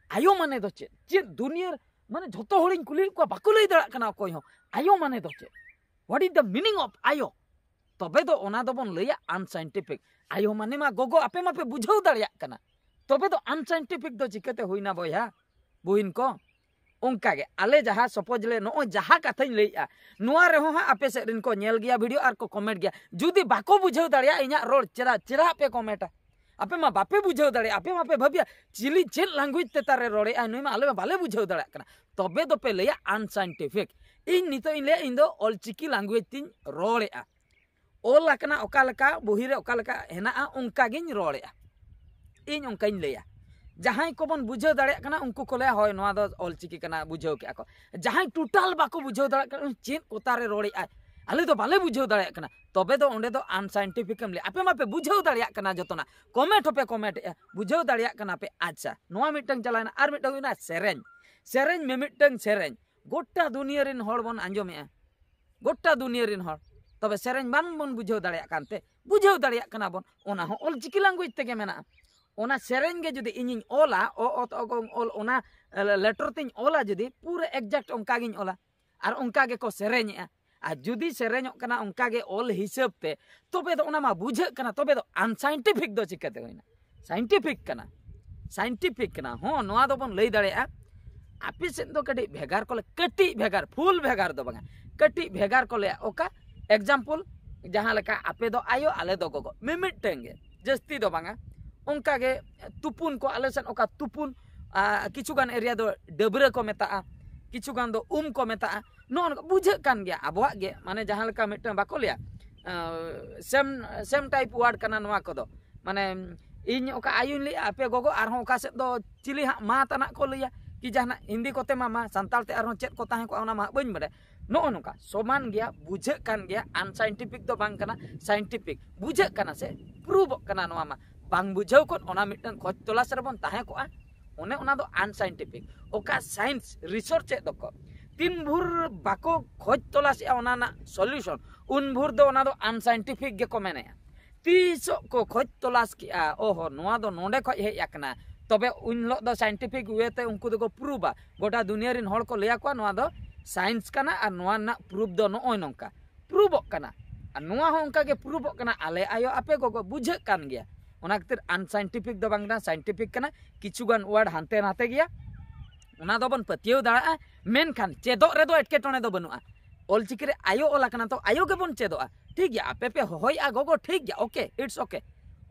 ᱟᱭᱳ ᱢᱟᱱᱮ ᱫᱚ ᱪᱮᱫ? ᱪᱮᱫ ᱫᱩᱱᱤᱭᱟᱹ, ᱢᱟᱱᱮ ᱡᱷᱚᱛᱚ ᱦᱚᱲᱤᱧ ᱠᱩᱞᱤᱭᱮᱫ ᱠᱚᱣᱟ, ᱵᱟᱠᱚ ᱞᱟᱹᱭ ᱫᱟᱲᱮᱭᱟᱜ ᱠᱟᱱᱟ ᱚᱠᱚᱭ ᱦᱚᱸ, ᱟᱭᱳ ᱢᱟᱱᱮ ᱫᱚ ᱪᱮᱫ? What is the meaning of ᱟᱭᱳ? ᱛᱚᱵᱮ ᱫᱚ ᱚᱱᱟ ᱫᱚᱵᱚᱱ ᱞᱟᱹᱭᱟ ᱟᱱᱥᱟᱭᱮᱱᱴᱤᱯᱷᱤᱠ᱾ ᱟᱭᱳ ᱢᱟᱱᱮ ᱢᱟ ᱜᱚᱜᱚ, ᱟᱯᱮ ᱢᱟᱯᱮ ᱵᱩᱡᱷᱟᱹᱣ ᱫᱟᱲᱮᱭᱟᱜ ᱠᱟᱱᱟ, ᱛᱚᱵᱮ ᱫᱚ ᱟᱱᱥᱟᱭᱮᱱᱴᱤᱯᱷᱤᱠ ᱫᱚ ᱪᱤᱠᱟᱹᱛᱮ ᱦᱩᱭᱱᱟ ᱵᱚᱭᱦᱟ, ᱵᱩᱦᱤᱱ ᱠᱚ? ᱚᱱᱠᱟ ᱜᱮ ᱟᱞᱮ ᱡᱟᱦᱟᱸ ᱥᱟᱯᱳᱡᱽ ᱞᱮ ᱱᱚᱜᱼᱚᱭ ᱡᱟᱦᱟᱸ ᱠᱟᱛᱷᱟᱧ ᱞᱟᱹᱭᱮᱜᱼᱟ, ᱱᱚᱣᱟ ᱨᱮᱦᱚᱸ ᱦᱟᱸᱜ ᱟᱯᱮ ᱥᱮᱫ ᱨᱮᱱ ᱠᱚ ᱧᱮᱞ ᱜᱮᱭᱟ ᱵᱷᱤᱰᱤᱭᱳ ᱟᱨ ᱠᱚ ᱠᱚᱢᱮᱱᱴ ᱜᱮᱭᱟ᱾ ᱡᱩᱫᱤ ᱵᱟᱠᱚ ᱵᱩᱡᱷᱟᱹᱣ ᱫᱟᱲᱮᱭᱟᱜᱼᱟ ᱤᱧᱟᱹᱜ ᱨᱚᱲ, ᱪᱮᱫᱟᱜ, ᱪᱮᱫᱟᱜ ᱯᱮ ᱠᱚᱢᱮᱱᱴᱟ? ᱟᱯᱮ ᱢᱟ ᱵᱟᱯᱮ ᱵᱩᱡᱷᱟᱹᱣ ᱫᱟᱲᱮᱭᱟᱜᱼᱟ᱾ ᱟᱯᱮ ᱢᱟᱯᱮ ᱵᱷᱟᱹᱵᱤᱭᱟ, ᱪᱤᱞᱤ ᱪᱮᱫ ᱞᱮᱝᱜᱩᱭᱮᱡᱽ ᱛᱮ ᱛᱟᱨᱮ ᱨᱚᱲᱮᱜᱼᱟ ᱱᱩᱭ ᱢᱟ, ᱟᱞᱮ ᱢᱟ ᱵᱟᱞᱮ ᱵᱩᱡᱷᱟᱹᱣ ᱫᱟᱲᱮᱭᱟᱜ ᱠᱟᱱᱟ᱾ ᱛᱚᱵᱮ ᱫᱚᱯᱮ ᱞᱟᱹᱭᱟ ᱟᱱᱥᱟᱭᱮᱱᱴᱤᱯᱷᱤᱠ᱾ ᱤᱧ ᱱᱤᱛᱚᱜ ᱤᱧ ᱞᱟᱹᱭᱟ, ᱤᱧ ᱫᱚ ᱚᱞᱪᱤᱠᱤ ᱞᱮᱝᱜᱩᱭᱮᱡᱽ ᱛᱤᱧ ᱨᱚᱲᱮᱜᱼᱟ᱾ ᱚᱞ ᱟᱠᱟᱱᱟ ᱚᱠᱟ ᱞᱮᱠᱟ, ᱵᱚᱦᱤ ᱨᱮ ᱚᱠᱟ ᱞᱮᱠᱟ ᱦᱮᱱᱟᱜᱼᱟ, ᱚᱱᱠᱟ ᱜᱤᱧ ᱨᱚᱲᱮᱜᱼᱟ᱾ ᱤᱧ ᱚᱱᱠᱟᱧ ᱞᱟᱹᱭᱟ᱾ ᱡᱟᱦᱟᱸᱭ ᱠᱚᱵᱚᱱ ᱵᱩᱡᱷᱟᱹᱣ ᱫᱟᱲᱮᱭᱟᱜ ᱠᱟᱱᱟ, ᱩᱱᱠᱩ ᱠᱚ ᱞᱟᱹᱭᱟ, "ᱦᱳᱭ, ᱱᱚᱣᱟ ᱫᱚ ᱚᱞᱪᱤᱠᱤ ᱠᱟᱱᱟ", ᱵᱩᱡᱷᱟᱹᱣ ᱠᱮᱜᱼᱟ ᱠᱚ᱾ ᱡᱟᱦᱟᱸᱭ ᱴᱳᱴᱟᱞ ᱵᱟᱠᱚ ᱵᱩᱡᱷᱟᱹᱣ ᱫᱟᱲᱮᱭᱟᱜ ᱠᱟᱱᱟ, "ᱪᱮᱫ ᱠᱚᱛᱟ ᱨᱮ ᱨᱚᱲᱮᱜᱼᱟᱭ, ᱟᱞᱮ ᱫᱚ ᱵᱟᱞᱮ ᱵᱩᱡᱷᱟᱹᱣ ᱫᱟᱲᱮᱭᱟᱜ ᱠᱟᱱᱟ", ᱛᱚᱵᱮ ᱫᱚ ᱚᱸᱰᱮ ᱫᱚ ᱟᱱᱥᱟᱭᱮᱱᱴᱤᱯᱷᱤᱠ ᱮᱢ ᱞᱟᱹᱭᱟ᱾ ᱟᱯᱮ ᱢᱟᱯᱮ ᱵᱩᱡᱷᱟᱹᱣ ᱫᱟᱲᱮᱭᱟᱜ ᱠᱟᱱᱟ ᱡᱚᱛᱚᱱᱟᱜ, ᱠᱚᱢᱮᱱᱴ ᱦᱚᱸᱯᱮ ᱠᱚᱢᱮᱱᱴᱮᱜᱼᱟ, ᱵᱩᱡᱷᱟᱹᱣ ᱫᱟᱲᱮᱭᱟᱜ ᱠᱟᱱᱟ ᱯᱮ᱾ ᱟᱪᱪᱷᱟ, ᱱᱚᱣᱟ ᱢᱤᱫᱴᱟᱝ ᱪᱟᱞᱟᱣᱮᱱᱟ᱾ ᱟᱨ ᱢᱤᱫᱴᱟᱝ ᱦᱩᱭᱱᱟ ᱥᱮᱨᱮᱧ᱾ ᱥᱮᱨᱮᱧ, ᱢᱤᱢᱤᱫᱴᱟᱝ ᱥᱮᱨᱮᱧ ᱜᱚᱴᱟ ᱫᱩᱱᱤᱭᱟᱹ ᱨᱮᱱ ᱦᱚᱲ ᱵᱚᱱ ᱟᱸᱡᱚᱢᱮᱜᱼᱟ, ᱜᱚᱴᱟ ᱫᱩᱱᱤᱭᱟᱹ ᱨᱮᱱ ᱦᱚᱲ᱾ ᱛᱚᱵᱮ ᱥᱮᱨᱮᱧ ᱵᱟᱝ ᱵᱚᱱ ᱵᱩᱡᱷᱟᱹᱣ ᱫᱟᱲᱮᱭᱟᱜ ᱠᱟᱱᱛᱮ, ᱵᱩᱡᱷᱟᱹᱣ ᱫᱟᱲᱮᱭᱟᱜ ᱠᱟᱱᱟ ᱵᱚᱱ, ᱚᱱᱟ ᱦᱚᱸ ᱚᱞᱪᱤᱠᱤ ᱞᱮᱝᱜᱩᱭᱮᱡᱽ ᱛᱮᱜᱮ ᱢᱮᱱᱟᱜᱼᱟ᱾ ᱚᱱᱟ ᱥᱮᱨᱮᱧ ᱜᱮ ᱡᱩᱫᱤ ᱤᱧᱤᱧ ᱚᱞᱟ, ᱚ, ᱚ, ᱛ, ᱚ, ᱜ, ᱝ, ᱚᱞ, ᱚᱱᱟ, ᱮ, ᱞᱮᱴᱚᱨ ᱛᱤᱧ ᱚᱞᱟ ᱡᱩᱫᱤ, ᱯᱩᱨᱟᱹ ᱮᱠᱡᱟᱠᱴ ᱚᱱᱠᱟ ᱜᱤᱧ ᱚᱞᱟ, ᱟᱨ ᱚᱱᱠᱟ ᱜᱮᱠᱚ ᱥᱮᱨᱮᱧᱮᱜᱼᱟ᱾ ᱟᱨ ᱡᱩᱫᱤ ᱥᱮᱨᱮᱧᱚᱜ ᱠᱟᱱᱟ ᱚᱱᱠᱟ ᱜᱮ ᱚᱞ ᱦᱤᱥᱟᱹᱵ ᱛᱮ, ᱛᱚᱵᱮ ᱫᱚ ᱚᱱᱟ ᱢᱟ ᱵᱩᱡᱷᱟᱹᱜ ᱠᱟᱱᱟ, ᱛᱚᱵᱮ ᱫᱚ ᱟᱱᱥᱟᱭᱮᱱᱴᱤᱯᱷᱤᱠ ᱫᱚ ᱪᱤᱠᱟᱹᱛᱮ ᱦᱩᱭᱱᱟ? ᱥᱟᱭᱮᱱᱴᱤᱯᱷᱤᱠ ᱠᱟᱱᱟ, ᱥᱟᱭᱮᱱᱴᱤᱯᱷᱤᱠ ᱠᱟᱱᱟ᱾ ᱦᱚᱸ, ᱱᱚᱣᱟ ᱫᱚᱵᱚᱱ ᱞᱟᱹᱭ ᱫᱟᱲᱮᱭᱟᱜᱼᱟ᱾ ᱟᱯᱮ ᱥᱮᱫ ᱫᱚ ᱠᱟᱹᱴᱤᱡ ᱵᱷᱮᱜᱟᱨ ᱠᱚ ᱞᱟᱹᱭᱟ, ᱠᱟᱹᱴᱤᱡ ᱵᱷᱮᱜᱟᱨ, ᱯᱷᱩᱞ ᱵᱷᱮᱜᱟᱨ ᱫᱚ ᱵᱟᱝᱟ, ᱠᱟᱹᱴᱤᱡ ᱵᱷᱮᱜᱟᱨ ᱠᱚ ᱞᱟᱹᱭᱟ᱾ ᱚᱠᱟ? ᱮᱠᱡᱟᱢᱯᱚᱞ, ᱡᱟᱦᱟᱸ ᱞᱮᱠᱟ ᱟᱯᱮ ᱫᱚ ᱟᱭᱳ, ᱟᱞᱮ ᱫᱚ ᱜᱚᱜᱚ, ᱢᱤᱢᱤᱫᱴᱟᱹᱝ ᱜᱮ, ᱡᱟᱹᱥᱛᱤ ᱫᱚ ᱵᱟᱝᱟ᱾ ᱚᱱᱠᱟ ᱜᱮ ᱛᱩᱯᱩᱱ ᱠᱚ, ᱟᱞᱮ ᱥᱮᱫ ᱚᱠᱟ ᱛᱩᱯᱩᱱ, ᱟ, ᱠᱤᱪᱷᱩ ᱜᱟᱱ ᱮᱨᱤᱭᱟ ᱫᱚ ᱰᱟᱹᱵᱽᱨᱟᱹ ᱠᱚ ᱢᱮᱛᱟᱜᱼᱟ, ᱠᱤᱪᱷᱩ ᱜᱟᱱ ᱫᱚ ᱩᱢ ᱠᱚ ᱢᱮᱛᱟᱜᱼᱟ᱾ ᱱᱚᱜᱼᱚ ᱱᱚᱝᱠᱟ ᱵᱩᱡᱷᱟᱹᱜ ᱠᱟᱱ ᱜᱮᱭᱟ, ᱟᱵᱚᱣᱟᱜ ᱜᱮ, ᱢᱟᱱᱮ, ᱡᱟᱦᱟᱸ ᱞᱮᱠᱟ ᱢᱤᱫᱴᱟᱹᱝ ᱵᱟᱠᱚ ᱞᱟᱹᱭᱟ, ᱥᱮᱢ, ᱥᱮᱢ ᱴᱟᱭᱤᱯ ᱣᱟᱨᱰ ᱠᱟᱱᱟ ᱱᱚᱣᱟ ᱠᱚᱫᱚ᱾ ᱢᱟᱱᱮ, ᱤᱧ ᱚᱠᱟ ᱟᱭᱳᱧ ᱞᱟᱹᱭᱟ, ᱟᱯᱮ ᱜᱚᱜᱚ, ᱟᱨᱦᱚᱸ ᱚᱠᱟ ᱥᱮᱫ ᱫᱚ ᱪᱤᱞᱤ ᱦᱟᱸᱜ ᱢᱟ ᱛᱟᱱᱟᱜ ᱠᱚ ᱞᱟᱹᱭᱟ, ᱠᱤ ᱡᱟᱦᱟᱱᱟᱜ ᱦᱤᱱᱫᱤ ᱠᱚᱛᱮ ᱢᱟ, ᱢᱟ, ᱥᱟᱱᱛᱟᱲ ᱛᱮ ᱟᱨᱦᱚᱸ ᱪᱮᱫ ᱠᱚ ᱛᱟᱦᱮᱸ ᱠᱚᱜᱼᱟ, ᱚᱱᱟ ᱢᱟ ᱦᱟᱸᱜ ᱵᱟᱹᱧ ᱵᱟᱰᱟᱭᱟ᱾ ᱱᱚᱜᱼᱚ ᱱᱚᱝᱠᱟ ᱥᱚᱢᱟᱱ ᱜᱮᱭᱟ, ᱵᱩᱡᱷᱟᱹᱜ ᱠᱟᱱ ᱜᱮᱭᱟ, ᱟᱱᱥᱟᱭᱮᱱᱴᱤᱯᱷᱤᱠ ᱫᱚ ᱵᱟᱝ ᱠᱟᱱᱟ, ᱥᱟᱭᱮᱱᱴᱤᱯᱷᱤᱠ᱾ ᱵᱩᱡᱷᱟᱹᱜ ᱠᱟᱱᱟ ᱥᱮ? ᱯᱨᱩᱵᱷᱚᱜ ᱠᱟᱱᱟ ᱱᱚᱣᱟ ᱢᱟ᱾ ᱵᱟᱝ ᱵᱩᱡᱷᱟᱹᱣ ᱠᱷᱚᱱ ᱚᱱᱟ ᱢᱤᱫᱴᱟᱝ ᱠᱷᱚᱡᱽ ᱛᱚᱞᱟᱥ ᱨᱮᱵᱚᱱ ᱛᱟᱦᱮᱸ ᱠᱚᱜᱼᱟ, ᱚᱱᱮ ᱚᱱᱟ ᱫᱚ ᱟᱱᱥᱟᱭᱮᱱᱴᱤᱯᱷᱤᱠ᱾ ᱚᱠᱟ ᱥᱟᱭᱮᱱᱥ ᱨᱤᱥᱟᱨᱪ ᱮᱫ ᱫᱚᱠᱚ, ᱛᱤᱱ ᱵᱷᱳᱨ ᱵᱟᱠᱚ ᱠᱷᱚᱡᱽ ᱛᱚᱞᱟᱥᱮᱜᱼᱟ ᱚᱱᱟ ᱨᱮᱱᱟᱜ ᱥᱚᱞᱤᱭᱩᱥᱚᱱ, ᱩᱱ ᱵᱷᱳᱨ ᱫᱚ ᱚᱱᱟ ᱫᱚ ᱟᱱᱥᱟᱭᱮᱱᱴᱤᱯᱷᱤᱠ ᱜᱮᱠᱚ ᱢᱮᱱᱮᱜᱼᱟ᱾ ᱛᱤᱥᱚᱜ ᱠᱚ ᱠᱷᱚᱡᱽ ᱛᱚᱞᱟᱥ ᱠᱮᱜᱼᱟ, ᱚᱦᱚ, ᱱᱚᱣᱟ ᱫᱚ ᱱᱚᱰᱮ ᱠᱷᱚᱡ ᱦᱮᱡ ᱟᱠᱟᱱᱟ, ᱛᱚᱵᱮ ᱩᱱ ᱦᱤᱞᱳᱜ ᱫᱚ ᱥᱟᱭᱮᱱᱴᱤᱯᱷᱤᱠ ᱳᱭᱮ ᱛᱮ ᱩᱱᱠᱩ ᱫᱚᱠᱚ ᱯᱨᱩᱵᱷᱟ᱾ ᱜᱚᱴᱟ ᱫᱩᱱᱤᱭᱟᱹ ᱨᱮᱱ ᱦᱚᱲ ᱠᱚ ᱞᱟᱹᱭ ᱟᱠᱚᱣᱟ, ᱱᱚᱣᱟ ᱫᱚ ᱥᱟᱭᱮᱱᱥ ᱠᱟᱱᱟ ᱟᱨ ᱱᱚᱣᱟ ᱨᱮᱱᱟᱜ ᱯᱨᱩᱯᱷ ᱫᱚ ᱱᱚᱜᱼᱚᱭ ᱱᱚᱝᱠᱟ᱾ ᱯᱨᱩᱵᱷᱚᱜ ᱠᱟᱱᱟ᱾ ᱟᱨ ᱱᱚᱣᱟ ᱦᱚᱸ ᱚᱱᱠᱟ ᱜᱮ ᱯᱨᱩᱵᱷᱚᱜ ᱠᱟᱱᱟ, ᱟᱞᱮ ᱟᱭᱳ ᱟᱯᱮ ᱜᱚᱜᱚ, ᱵᱩᱡᱷᱟᱹᱜ ᱠᱟᱱ ᱜᱮᱭᱟ᱾ ᱚᱱᱟ ᱠᱷᱟᱹᱛᱤᱨ ᱟᱱᱥᱟᱭᱮᱱᱴᱤᱯᱷᱤᱠ ᱫᱚ ᱵᱟᱝ ᱠᱟᱱᱟ, ᱥᱟᱭᱮᱱᱴᱤᱯᱷᱤᱠ ᱠᱟᱱᱟ᱾ ᱠᱤᱪᱷᱩ ᱜᱟᱱ ᱣᱟᱨᱰ ᱦᱟᱱᱛᱮ ᱱᱟᱛᱮ ᱜᱮᱭᱟ, ᱚᱱᱟ ᱫᱚᱵᱚᱱ ᱯᱟᱹᱛᱭᱟᱹᱣ ᱫᱟᱲᱮᱭᱟᱜᱼᱟ᱾ ᱢᱮᱱᱠᱷᱟᱱ ᱪᱮᱫᱚᱜ ᱨᱮᱫᱚ ᱮᱴᱠᱮᱴᱚᱬᱮ ᱫᱚ ᱵᱟᱹᱱᱩᱜᱼᱟ᱾ ᱚᱞᱪᱤᱠᱤ ᱨᱮ ᱟᱭᱳ ᱚᱞ ᱟᱠᱟᱱᱟ, ᱛᱚ ᱟᱭᱳ ᱜᱮᱵᱚᱱ ᱪᱮᱫᱚᱜᱼᱟ᱾ ᱴᱷᱤᱠ ᱜᱮᱭᱟ, ᱟᱯᱮ ᱯᱮ ᱦᱚᱦᱚᱭᱮᱜᱼᱟ ᱜᱚᱜᱚ, ᱴᱷᱤᱠ ᱜᱮᱭᱟ, okay, it's okay᱾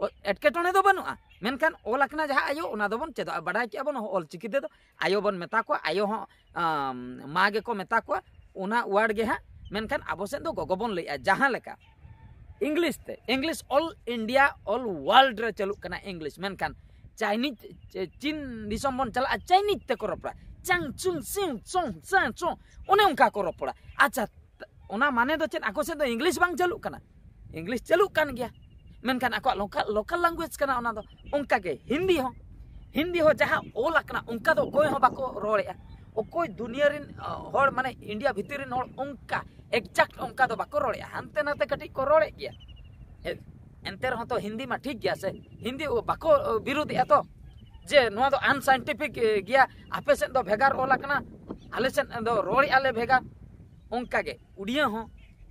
ᱚ- ᱮᱴᱠᱮᱴᱚᱬᱮ ᱫᱚ ᱵᱟᱹᱱᱩᱜᱼᱟ᱾ ᱢᱮᱱᱠᱷᱟᱱ ᱚᱞ ᱟᱠᱟᱱᱟ ᱡᱟᱦᱟᱸ ᱟᱭᱳ, ᱚᱱᱟ ᱫᱚᱵᱚᱱ ᱪᱮᱫᱚᱜᱼᱟ᱾ ᱵᱟᱰᱟᱭ ᱠᱮᱜᱼᱟ ᱵᱚᱱ ᱚᱞ ᱪᱤᱠᱤ ᱛᱮᱫᱚ ᱟᱭᱳ ᱵᱚᱱ ᱢᱮᱛᱟ ᱠᱚᱣᱟ, ᱟᱭᱳ ᱦᱚᱸ ᱟᱢ, ᱢᱟ ᱜᱮᱠᱚ ᱢᱮᱛᱟ ᱠᱚᱣᱟ, ᱚᱱᱟ ᱣᱟᱨᱰ ᱜᱮ ᱦᱟᱸᱜ᱾ ᱢᱮᱱᱠᱷᱟᱱ ᱟᱵᱚ ᱥᱮᱫ ᱫᱚ ᱜᱚᱜᱚ ᱵᱚᱱ ᱞᱟᱹᱭᱮᱜᱼᱟ᱾ ᱡᱟᱦᱟᱸ ᱞᱮᱠᱟ ᱤᱝᱞᱤᱥ ᱛᱮ, ᱤᱝᱞᱤᱥ ᱚᱞ ᱤᱱᱰᱤᱭᱟ, ᱚᱞ ᱣᱟᱨᱞᱰ ᱨᱮ ᱪᱟᱹᱞᱩᱜ ᱠᱟᱱᱟ ᱤᱝᱞᱤᱥ, ᱢᱮᱱᱠᱷᱟᱱ ᱪᱟᱭᱱᱤᱡᱽ, ᱪᱤᱱ ᱫᱤᱥᱚᱢ ᱵᱚᱱ ᱪᱟᱞᱟᱜᱼᱟ, ᱪᱟᱭᱱᱤᱡᱽ ᱛᱮᱠᱚ ᱨᱚᱯᱚᱲᱟ, ᱪᱟᱝ ᱪᱩᱝ ᱥᱤᱝ ᱪᱚᱝ ᱥᱟᱝ ᱪᱚᱝ, ᱚᱱᱮ ᱚᱱᱠᱟ ᱠᱚ ᱨᱚᱯᱚᱲᱟ᱾ ᱟᱪᱪᱷᱟ, ᱚᱱᱟ ᱢᱟᱱᱮ ᱫᱚ ᱪᱮᱫ? ᱟᱠᱚ ᱥᱮᱫ ᱫᱚ ᱤᱝᱞᱤᱥ ᱵᱟᱝ ᱪᱟᱹᱞᱩᱜ ᱠᱟᱱᱟ? ᱤᱝᱞᱤᱥ ᱪᱟᱹᱞᱩᱜ ᱠᱟᱱ ᱜᱮᱭᱟ, ᱢᱮᱱᱠᱷᱟᱱ ᱟᱠᱚᱣᱟᱜ ᱞᱳᱠᱟᱞ, ᱞᱳᱠᱟᱞ ᱞᱟᱝᱜᱩᱭᱮᱡᱽ ᱠᱟᱱᱟ ᱚᱱᱟ ᱫᱚ᱾ ᱚᱱᱠᱟ ᱜᱮ ᱦᱤᱱᱫᱤ ᱦᱚᱸ, ᱦᱤᱱᱫᱤ ᱦᱚᱸ ᱡᱟᱦᱟᱸ ᱚᱞ ᱟᱠᱟᱱᱟ ᱚᱱᱠᱟ ᱫᱚ ᱚᱠᱚᱭ ᱦᱚᱸ ᱵᱟᱠᱚ ᱨᱚᱲᱮᱜᱼᱟ᱾ ᱚᱠᱚᱭ ᱫᱩᱱᱤᱭᱟᱹ ᱨᱮᱱ ᱚ, ᱦᱚᱲ, ᱢᱟᱱᱮ ᱤᱱᱰᱤᱭᱟ ᱵᱷᱤᱛᱤᱨ ᱨᱮᱱ ᱦᱚᱲ ᱚᱱᱠᱟ ᱮᱠᱡᱟᱠᱴ ᱚᱱᱠᱟ ᱫᱚ ᱵᱟᱠᱚ ᱨᱚᱲᱮᱜᱼᱟ, ᱦᱟᱱᱛᱮ ᱱᱟᱛᱮ ᱠᱟᱹᱴᱤᱡ ᱠᱚ ᱨᱚᱲᱮᱫ ᱜᱮᱭᱟ᱾ ᱮ- ᱮᱱᱛᱮ ᱨᱮᱦᱚᱸ ᱛᱚ ᱦᱤᱱᱫᱤ ᱢᱟ ᱴᱷᱤᱠ ᱜᱮᱭᱟ ᱥᱮ, ᱦᱤᱱᱫᱤ ᱵᱟᱠᱚ ᱚ, ᱵᱤᱨᱳᱫᱮᱜᱼᱟ ᱛᱚ, ᱡᱮ ᱱᱚᱣᱟ ᱫᱚ ᱟᱱᱥᱟᱭᱮᱱᱴᱤᱯᱷᱤᱠ ᱜᱮᱭᱟ, ᱟᱯᱮ ᱥᱮᱫ ᱫᱚ ᱵᱷᱮᱜᱟᱨ ᱚᱞ ᱟᱠᱟᱱᱟ, ᱟᱞᱮ ᱥᱮᱫ ᱫᱚ ᱨᱚᱲᱮᱜᱼᱟ ᱞᱮ ᱵᱷᱮᱜᱟᱨ᱾ ᱚᱱᱠᱟ ᱜᱮ ᱩᱲᱤᱭᱟᱹ ᱦᱚᱸ,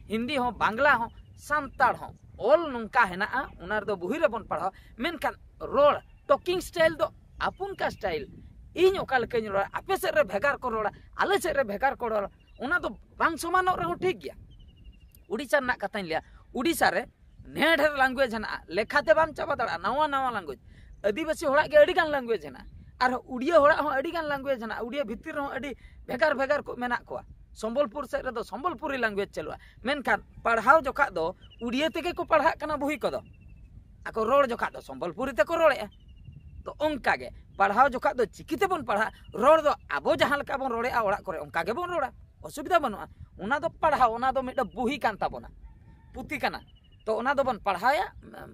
ᱦᱤᱱᱫᱤ ᱦᱚᱸ, ᱵᱟᱝᱞᱟ ᱦᱚᱸ, ᱥᱟᱱᱛᱟᱲ ᱦᱚᱸ ᱚᱞ ᱱᱚᱝᱠᱟ ᱦᱮᱱᱟᱜᱼᱟ, ᱚᱱᱟ ᱨᱮᱫᱚ ᱵᱩᱦᱤ ᱨᱮᱵᱚᱱ ᱯᱟᱲᱦᱟᱣ, ᱢᱮᱱᱠᱷᱟᱱ ᱨᱚᱲ, ᱴᱚᱠᱤᱝ ᱥᱴᱟᱭᱤᱞ ᱫᱚ ᱟᱯᱚᱱ ᱠᱟ ᱥᱴᱟᱭᱤᱞ᱾ ᱤᱧ ᱚᱠᱟ ᱞᱮᱠᱟᱧ ᱨᱚᱲᱟ, ᱟᱯᱮ ᱥᱮᱫ ᱨᱮ ᱵᱷᱮᱜᱟᱨ ᱠᱚ ᱨᱚᱲᱟ, ᱟᱞᱮ ᱥᱮᱫ ᱨᱮ ᱵᱷᱮᱜᱟᱨ ᱠᱚ ᱨᱚᱲᱟ, ᱚᱱᱟ ᱫᱚ ᱵᱟᱝ ᱥᱚᱢᱟᱱᱚᱜ ᱨᱮᱦᱚᱸ ᱴᱷᱤᱠ ᱜᱮᱭᱟ᱾ ᱩᱲᱤᱥᱥᱟ ᱨᱮᱱᱟᱜ ᱠᱟᱛᱷᱟᱧ ᱞᱟᱹᱭᱟ, ᱩᱲᱤᱥᱥᱟ ᱨᱮ ᱰᱷᱮᱨ ᱰᱷᱮᱨ ᱞᱟᱝᱜᱩᱭᱮᱡᱽ ᱦᱮᱱᱟᱜᱼᱟ, ᱞᱮᱠᱷᱟ ᱛᱮ ᱵᱟᱢ ᱪᱟᱵᱟ ᱫᱟᱲᱮᱭᱟᱜᱼᱟ, ᱱᱟᱣᱟ ᱱᱟᱣᱟ ᱞᱟᱝᱜᱩᱭᱮᱡᱽ᱾ ᱟᱹᱫᱤᱵᱟᱹᱥᱤ ᱦᱚᱲᱟᱜ ᱜᱮ ᱟᱹᱰᱤ ᱜᱟᱱ ᱞᱟᱝᱜᱩᱭᱮᱡᱽ ᱦᱮᱱᱟᱜᱼᱟ, ᱟᱨᱦᱚᱸ ᱩᱲᱤᱭᱟᱹ ᱦᱚᱲᱟᱜ ᱦᱚᱸ ᱟᱹᱰᱤ ᱜᱟᱱ ᱞᱟᱝᱜᱩᱭᱮᱡᱽ ᱦᱮᱱᱟᱜᱼᱟ, ᱩᱲᱤᱭᱟᱹ ᱵᱷᱤᱛᱤᱨ ᱨᱮᱦᱚᱸ ᱟᱹᱰᱤ ᱵᱷᱮᱜᱟᱨ ᱵᱷᱮᱜᱟᱨ ᱠᱚ ᱢᱮᱱᱟᱜ ᱠᱚᱣᱟ᱾ ᱥᱚᱢᱵᱚᱞᱯᱩᱨ ᱥᱮᱫ ᱨᱮᱫᱚ ᱥᱚᱢᱵᱚᱞᱯᱩᱨᱤ ᱞᱟᱝᱜᱩᱭᱮᱡᱽ ᱪᱟᱹᱞᱩᱜᱼᱟ, ᱢᱮᱱᱠᱷᱟᱱ ᱯᱟᱲᱦᱟᱣ ᱡᱚᱠᱷᱟᱜ ᱫᱚ ᱩᱲᱤᱭᱟᱹ ᱛᱮᱜᱮ ᱠᱚ ᱯᱟᱲᱦᱟᱜ ᱠᱟᱱᱟ ᱵᱩᱦᱤ ᱠᱚᱫᱚ, ᱟᱠᱚ ᱨᱚᱲ ᱡᱚᱠᱷᱟᱜ ᱫᱚ ᱥᱚᱢᱵᱚᱞᱯᱩᱨᱤ ᱛᱮᱠᱚ ᱨᱚᱲᱮᱜᱼᱟ᱾ ᱛᱚ ᱚᱱᱠᱟ ᱜᱮ ᱯᱟᱲᱦᱟᱣ ᱡᱚᱠᱷᱟᱜ ᱫᱚ ᱪᱤᱠᱤ ᱛᱮᱵᱚᱱ ᱯᱟᱲᱦᱟᱜ, ᱨᱚᱲ ᱫᱚ ᱟᱵᱚ ᱡᱟᱦᱟᱸ ᱞᱮᱠᱟ ᱵᱚᱱ ᱨᱚᱲᱮᱜᱼᱟ ᱚᱲᱟᱜ ᱠᱚᱨᱮ, ᱚᱱᱠᱟ ᱜᱮᱵᱚᱱ ᱨᱚᱲᱟ, ᱚᱥᱩᱵᱤᱫᱷᱟ ᱵᱟᱹᱱᱩᱜᱼᱟ᱾ ᱚᱱᱟ ᱫᱚ ᱯᱟᱲᱦᱟᱣ, ᱚᱱᱟ ᱫᱚ ᱢᱤᱫᱴᱟᱝ ᱵᱩᱦᱤ ᱠᱟᱱ ᱛᱟᱵᱚᱱᱟ, ᱯᱩᱛᱷᱤ ᱠᱟᱱᱟ᱾ ᱛᱚ ᱚᱱᱟ ᱫᱚᱵᱚᱱ ᱯᱟᱲᱦᱟᱣᱮᱜᱼᱟ,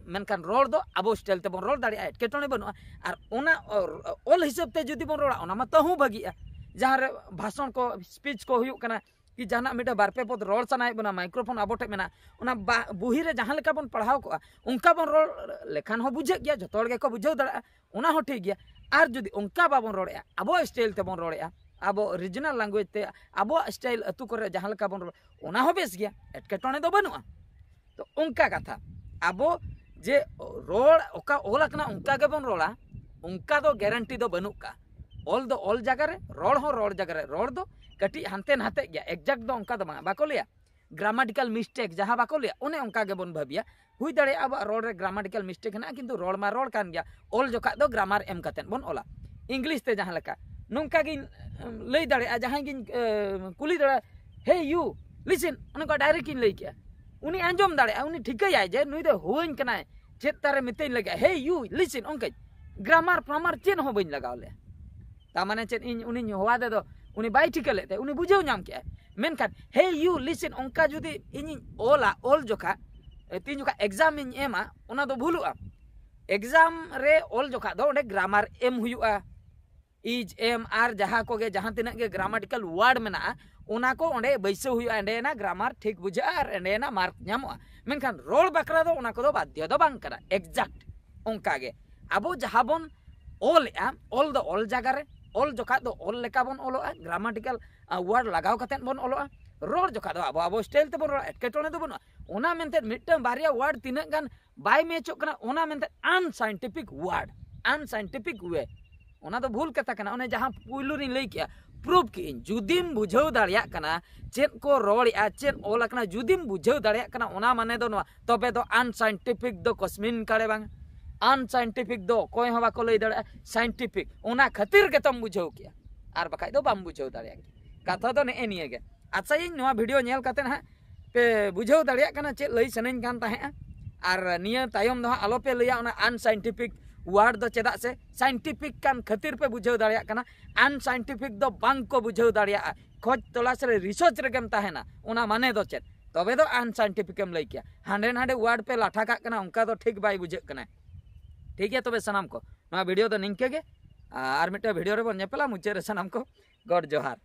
ᱢᱮᱱᱠᱷᱟᱱ ᱨᱚᱲ ᱫᱚ ᱟᱵᱚ ᱥᱴᱟᱭᱤᱞ ᱛᱮᱵᱚᱱ ᱨᱚᱲ ᱫᱟᱲᱮᱭᱟᱜᱼᱟ, ᱮᱴᱠᱮᱴᱚᱬᱮ ᱵᱟᱹᱱᱩᱜᱼᱟ᱾ ᱟᱨ ᱚᱱᱟ ᱚ-, ᱚᱞ ᱦᱤᱥᱟᱹᱵ ᱛᱮ ᱡᱩᱫᱤ ᱵᱚᱱ ᱨᱚᱲᱟ, ᱚᱱᱟ ᱢᱟ ᱛᱟᱹᱦᱩ ᱵᱷᱟᱹᱜᱤᱜᱼᱟ᱾ ᱡᱟᱦᱟᱸ ᱨᱮ ᱵᱷᱟᱥᱚᱱ ᱠᱚ, ᱥᱯᱤᱪ ᱠᱚ ᱦᱩᱭᱩᱜ ᱠᱟᱱᱟ, ᱠᱤ ᱡᱟᱦᱟᱱᱟᱜ ᱢᱤᱫᱴᱟᱝ ᱵᱟᱨ ᱯᱮ ᱯᱚᱫ ᱨᱚᱲ ᱥᱟᱱᱟᱭᱮᱫ ᱵᱚᱱᱟ, ᱢᱟᱭᱠᱨᱳᱯᱷᱳᱱ ᱟᱵᱚ ᱴᱷᱮᱱ ᱢᱮᱱᱟᱜᱼᱟ, ᱚᱱᱟ ᱵᱟ-, ᱵᱩᱦᱤ ᱨᱮ ᱡᱟᱦᱟᱸ ᱞᱮᱠᱟ ᱵᱚᱱ ᱯᱟᱲᱦᱟᱣ ᱠᱚᱜᱼᱟ, ᱚᱱᱠᱟ ᱵᱚᱱ ᱨᱚᱲ ᱞᱮᱠᱷᱟᱱ ᱦᱚᱸ ᱵᱩᱡᱷᱟᱹᱜ ᱜᱮᱭᱟ, ᱡᱚᱛᱚ ᱦᱚᱲ ᱜᱮᱠᱚ ᱵᱩᱡᱷᱟᱹᱣ ᱫᱟᱲᱮᱭᱟᱜᱼᱟ, ᱚᱱᱟ ᱦᱚᱸ ᱴᱷᱤᱠ ᱜᱮᱭᱟ᱾ ᱟᱨ ᱡᱩᱫᱤ ᱚᱱᱠᱟ ᱵᱟᱵᱚᱱ ᱨᱚᱲᱮᱜᱼᱟ, ᱟᱵᱚᱣᱟᱜ ᱥᱴᱟᱭᱤᱞ ᱛᱮᱵᱚᱱ ᱨᱚᱲᱮᱜᱼᱟ, ᱟᱵᱚ ᱨᱤᱡᱤᱱᱟᱞ ᱞᱟᱝᱜᱩᱭᱮᱡᱽ ᱛᱮ, ᱟᱵᱚᱣᱟᱜ ᱥᱴᱟᱭᱤᱞ ᱟᱹᱛᱩ ᱠᱚᱨᱮ ᱡᱟᱦᱟᱸ ᱞᱮᱠᱟ ᱵᱚᱱ ᱨᱚᱲ, ᱚᱱᱟ ᱦᱚᱸ ᱵᱮᱥ ᱜᱮᱭᱟ, ᱮᱴᱠᱮᱴᱚᱬᱮ ᱫᱚ ᱵᱟᱹᱱᱩᱜᱼᱟ᱾ ᱛᱚ ᱚᱱᱠᱟ ᱠᱟᱛᱷᱟ, ᱟᱵᱚ ᱡᱮ ᱨᱚᱲ ᱚᱠᱟ ᱚᱞ ᱟᱠᱟᱱᱟ ᱚᱱᱠᱟ ᱜᱮᱵᱚᱱ ᱨᱚᱲᱟ, ᱚᱱᱠᱟ ᱫᱚ ᱜᱮᱨᱮᱱᱴᱤ ᱫᱚ ᱵᱟᱹᱱᱩᱜ ᱠᱟᱜᱼᱟ᱾ ᱚᱞ ᱫᱚ ᱚᱞ ᱡᱟᱭᱜᱟ ᱨᱮ, ᱨᱚᱲ ᱦᱚᱸ ᱨᱚᱲ ᱡᱟᱭᱜᱟ ᱨᱮ᱾ ᱨᱚᱲ ᱫᱚ ᱠᱟᱹᱴᱤᱡ ᱦᱟᱱᱛᱮ ᱱᱟᱛᱮᱜ ᱜᱮᱭᱟ, ᱮᱠᱡᱟᱠᱴ ᱫᱚ ᱚᱱᱠᱟ ᱫᱚ ᱵᱟᱝ᱾ ᱵᱟᱠᱚ ᱞᱟᱹᱭᱟ ᱜᱨᱟᱢᱟᱴᱤᱠᱟᱞ ᱢᱤᱥᱴᱮᱠ ᱡᱟᱦᱟᱸ ᱵᱟᱠᱚ ᱞᱟᱹᱭᱟ, ᱚᱱᱮ ᱚᱱᱠᱟ ᱜᱮᱵᱚᱱ ᱵᱷᱟᱹᱵᱤᱭᱟ᱾ ᱦᱩᱭ ᱫᱟᱲᱮᱭᱟᱜᱼᱟ ᱟᱵᱚᱣᱟᱜ ᱨᱚᱲ ᱨᱮ ᱜᱨᱟᱢᱟᱴᱤᱠᱟᱞ ᱢᱤᱥᱴᱮᱠ ᱦᱮᱱᱟᱜᱼᱟ, ᱠᱤᱱᱛᱩ ᱨᱚᱲ ᱢᱟ ᱨᱚᱲ ᱠᱟᱱ ᱜᱮᱭᱟ, ᱚᱞ ᱡᱚᱠᱷᱟᱜ ᱫᱚ ᱜᱨᱟᱢᱟᱨ ᱮᱢ ᱠᱟᱛᱮᱫ ᱵᱚᱱ ᱚᱞᱟ᱾ ᱤᱝᱞᱤᱥ ᱛᱮ ᱡᱟᱦᱟᱸ ᱞᱮᱠᱟ, ᱱᱚᱝᱠᱟ ᱜᱤᱧ ᱮᱢ, ᱞᱟᱹᱭ ᱫᱟᱲᱮᱭᱟᱜᱼᱟ, ᱡᱟᱦᱟᱸᱭ ᱜᱤᱧ ᱮ, ᱠᱩᱞᱤ ᱫᱟᱲᱮᱭᱟᱜᱼᱟ, "Hey you, listen", ᱚᱱᱠᱟ ᱰᱟᱭᱨᱮᱠᱴ ᱤᱧ ᱞᱟᱹᱭ ᱠᱮᱜᱼᱟ᱾ ᱩᱱᱤ ᱟᱸᱡᱚᱢ ᱫᱟᱲᱮᱭᱟᱜᱼᱟ, ᱩᱱᱤ ᱴᱷᱤᱠᱟᱹᱭᱟᱭ ᱡᱮ ᱱᱩᱭ ᱫᱚ ᱦᱳᱭᱟᱹᱧ ᱠᱟᱱᱟᱭ, ᱪᱮᱫ ᱛᱟᱨᱮ ᱢᱤᱛᱟᱹᱧ ᱞᱟᱹᱜᱤᱫ, "Hey you, listen", ᱚᱱᱠᱟᱧ ᱜᱨᱟᱢᱟᱨ ᱯᱷᱨᱟᱢᱟᱨ ᱪᱮᱫ ᱦᱚᱸ ᱵᱟᱹᱧ ᱞᱟᱜᱟᱣ ᱞᱮᱫᱼᱟ᱾ ᱛᱟᱨ ᱢᱟᱱᱮ ᱪᱮᱫ, ᱤᱧ ᱩᱱᱤᱧ ᱦᱚᱦᱚᱣᱟᱫᱮ ᱫᱚ ᱩᱱᱤ ᱵᱟᱭ ᱴᱷᱤᱠᱟᱹ ᱞᱮᱫ ᱛᱮ ᱩᱱᱤ ᱵᱩᱡᱷᱟᱹᱣ ᱧᱟᱢ ᱠᱮᱜᱼᱟᱭ᱾ ᱢᱮᱱᱠᱷᱟᱱ "Hey you, listen", ᱚᱱᱠᱟ ᱡᱩᱫᱤ ᱤᱧᱤᱧ ᱚᱞᱟ, ᱚᱞ ᱡᱚᱠᱷᱟ, ᱮ, ᱛᱤᱱ ᱡᱚᱠᱷᱟ ᱮᱠᱡᱟᱢ ᱤᱧ ᱮᱢᱟ, ᱚᱱᱟ ᱫᱚ ᱵᱷᱩᱞᱩᱜᱼᱟ᱾ ᱮᱠᱡᱟᱢ ᱨᱮ ᱚᱞ ᱡᱚᱠᱷᱟ ᱫᱚ ᱚᱸᱰᱮ ᱜᱨᱟᱢᱟᱨ ᱮᱢ ᱦᱩᱭᱩᱜᱼᱟ᱾ ᱤᱡᱽ, ᱮᱢ, ᱟᱨ ᱡᱟᱦᱟᱸ ᱠᱚᱜᱮ, ᱡᱟᱦᱟᱸ ᱛᱤᱱᱟᱹᱜ ᱜᱮ ᱜᱨᱟᱢᱟᱴᱤᱠᱟᱞ ᱣᱟᱨᱰ ᱢᱮᱱᱟᱜᱼᱟ, ᱚᱱᱟ ᱠᱚ ᱚᱸᱰᱮ ᱵᱟᱹᱭᱥᱟᱹᱣ ᱦᱩᱭᱩᱜᱼᱟ᱾ ᱮᱸᱰᱮᱱᱟ ᱜᱨᱟᱢᱟᱨ ᱴᱷᱤᱠ ᱵᱩᱡᱷᱟᱹᱜᱼᱟ ᱟᱨ ᱮᱸᱰᱮᱱᱟ ᱢᱟᱨᱠ ᱧᱟᱢᱚᱜᱼᱟ᱾ ᱢᱮᱱᱠᱷᱟᱱ ᱨᱚᱲ ᱵᱟᱠᱷᱨᱟ ᱫᱚ ᱚᱱᱟ ᱠᱚᱫᱚ ᱵᱟᱫᱽᱫᱷᱚ ᱫᱚ ᱵᱟᱝ ᱠᱟᱱᱟ, ᱮᱠᱡᱟᱠᱴ᱾ ᱚᱱᱠᱟ ᱜᱮ ᱟᱵᱚ ᱡᱟᱦᱟᱸ ᱵᱚᱱ ᱚᱞᱮᱜᱼᱟ, ᱚᱞ ᱫᱚ ᱚᱞ ᱡᱟᱭᱜᱟ ᱨᱮ, ᱚᱞ ᱡᱚᱠᱷᱟᱡ ᱫᱚ ᱚᱞ ᱞᱮᱠᱟ ᱵᱚᱱ ᱚᱞᱚᱜᱼᱟ, ᱜᱨᱟᱢᱟᱴᱤᱠᱟᱞ ᱣᱟᱨᱰ ᱞᱟᱜᱟᱣ ᱠᱟᱛᱮᱫ ᱵᱚᱱ ᱚᱞᱚᱜᱼᱟ᱾ ᱨᱚᱲ ᱡᱚᱠᱷᱟᱡ ᱫᱚ ᱟᱵᱚ ᱟᱵᱚ ᱥᱴᱟᱭᱤᱞ ᱛᱮᱵᱚᱱ ᱨᱚᱲᱟ, ᱮᱴᱠᱮᱴᱚᱬᱮ ᱫᱚ ᱵᱟᱹᱱᱩᱜᱼᱟ᱾ ᱚᱱᱟ ᱢᱮᱱᱛᱮ ᱢᱤᱫᱴᱟᱝ ᱵᱟᱨᱭᱟ ᱣᱟᱨᱰ ᱛᱤᱱᱟᱹᱜ ᱜᱟᱱ ᱵᱟᱭ ᱢᱮᱪᱚᱜ ᱠᱟᱱᱟ, ᱚᱱᱟ ᱢᱮᱱᱛᱮ ᱟᱱᱥᱟᱭᱮᱱᱴᱤᱯᱷᱤᱠ ᱣᱟᱨᱰ, ᱟᱱᱥᱟᱭᱮᱱᱴᱤᱯᱷᱤᱠ ᱣᱮ, ᱚᱱᱟ ᱫᱚ ᱵᱷᱩᱞ ᱠᱟᱛᱷᱟ ᱠᱟᱱᱟ᱾ ᱚᱱᱮ ᱡᱟᱦᱟᱸ ᱯᱩᱭᱞᱩ ᱨᱤᱧ ᱞᱟᱹᱭ ᱠᱮᱜᱼᱟ, ᱯᱨᱩᱯ ᱠᱮᱜ ᱤᱧ, ᱡᱩᱫᱤᱢ ᱵᱩᱡᱷᱟᱹᱣ ᱫᱟᱲᱮᱭᱟᱜ ᱠᱟᱱᱟ ᱪᱮᱫ ᱠᱚ ᱨᱚᱲᱮᱜᱼᱟ, ᱪᱮᱫ ᱚᱞ ᱟᱠᱟᱱᱟ, ᱡᱩᱫᱤᱢ ᱵᱩᱡᱷᱟᱹᱣ ᱫᱟᱲᱮᱭᱟᱜ ᱠᱟᱱᱟ, ᱚᱱᱟ ᱢᱟᱱᱮ ᱫᱚ ᱱᱚᱣᱟ, ᱛᱚᱵᱮ ᱫᱚ ᱟᱱᱥᱟᱭᱮᱱᱴᱤᱯᱷᱤᱠ ᱫᱚ ᱠᱚᱥᱢᱤᱱ ᱠᱟᱲᱮ ᱵᱟᱝ, ᱟᱱᱥᱟᱭᱮᱱᱴᱤᱯᱷᱤᱠ ᱫᱚ ᱚᱠᱚᱭ ᱦᱚᱸ ᱵᱟᱠᱚ ᱞᱟᱹᱭ ᱫᱟᱲᱮᱭᱟᱜᱼᱟ ᱥᱟᱭᱮᱱᱴᱤᱯᱷᱤᱠ᱾ ᱚᱱᱟ ᱠᱷᱟᱹᱛᱤᱨ ᱜᱮᱛᱚᱢ ᱵᱩᱡᱷᱟᱹᱣ ᱠᱮᱜᱼᱟ, ᱟᱨ ᱵᱟᱠᱷᱟᱡ ᱫᱚ ᱵᱟᱢ ᱵᱩᱡᱷᱟᱹᱣ ᱫᱟᱲᱮᱭᱟᱜᱼᱟ᱾ ᱠᱟᱛᱷᱟ ᱫᱚ ᱱᱮᱜᱼᱮ ᱱᱤᱭᱟᱹ ᱜᱮ᱾ ᱟᱪᱪᱷᱟ, ᱤᱧ ᱱᱚᱣᱟ ᱵᱷᱤᱰᱤᱭᱳ ᱧᱮᱞ ᱠᱟᱛᱮ ᱦᱟᱸᱜ ᱯᱮ ᱵᱩᱡᱷᱟᱹᱣ ᱫᱟᱲᱮᱭᱟᱜ ᱠᱟᱱᱟ ᱪᱮᱫ ᱞᱟᱹᱭ ᱥᱟᱱᱟᱧ ᱠᱟᱱ ᱛᱟᱦᱮᱸᱜᱼᱟ᱾ ᱟᱨ ᱱᱤᱭᱟᱹ ᱛᱟᱭᱚᱢ ᱫᱚ ᱦᱟᱸᱜ ᱟᱞᱚ ᱯᱮ ᱞᱟᱹᱭᱟ ᱚᱱᱟ ᱟᱱᱥᱟᱭᱮᱱᱴᱤᱯᱷᱤᱠ ᱣᱟᱨᱰ ᱫᱚ, ᱪᱮᱫᱟᱜ ᱥᱮ ᱥᱟᱭᱮᱱᱴᱤᱯᱷᱤᱠ ᱠᱟᱱ ᱠᱷᱟᱹᱛᱤᱨ ᱯᱮ ᱵᱩᱡᱷᱟᱹᱣ ᱫᱟᱲᱮᱭᱟᱜ ᱠᱟᱱᱟ᱾ ᱟᱱᱥᱟᱭᱮᱱᱴᱤᱯᱷᱤᱠ ᱫᱚ ᱵᱟᱝ ᱠᱚ ᱵᱩᱡᱷᱟᱹᱣ ᱫᱟᱲᱮᱭᱟᱜᱼᱟ᱾ ᱠᱷᱚᱡᱽ ᱛᱚᱞᱟᱥ ᱨᱮ, ᱨᱤᱥᱟᱨᱪ ᱨᱮᱜᱮᱢ ᱛᱟᱦᱮᱱᱟ, ᱚᱱᱟ ᱢᱟᱱᱮ ᱫᱚ ᱪᱮᱫ? ᱛᱚᱵᱮ ᱫᱚ ᱟᱱᱥᱟᱭᱮᱱᱴᱤᱯᱷᱤᱠ ᱮᱢ ᱞᱟᱹᱭ ᱠᱮᱭᱟ᱾ ᱦᱟᱸᱰᱮ ᱱᱟᱰᱮ ᱣᱟᱨᱰ ᱯᱮ ᱞᱟᱴᱷᱟ ᱠᱟᱜ ᱠᱟᱱᱟ, ᱚᱱᱠᱟ ᱫᱚ ᱴᱷᱤᱠ ᱵᱟᱭ ᱵᱩᱡᱷᱟᱹᱜ ᱠᱟᱱᱟ᱾ ᱴᱷᱤᱠ ᱜᱮᱭᱟ, ᱛᱚᱵᱮ ᱥᱟᱱᱟᱢ ᱠᱚ ᱱᱚᱣᱟ ᱵᱷᱤᱰᱤᱭᱳ ᱫᱚ ᱱᱤᱝᱠᱟᱹ ᱜᱮ, ᱟᱨ ᱢᱤᱫᱴᱮᱱ ᱵᱷᱤᱰᱤᱭᱳ ᱨᱮᱵᱚᱱ ᱧᱮᱯᱮᱞᱟ᱾ ᱢᱩᱪᱟᱹᱫ ᱨᱮ ᱥᱟᱱᱟᱢ ᱠᱚ ᱜᱚᱰ ᱡᱚᱦᱟᱨ᱾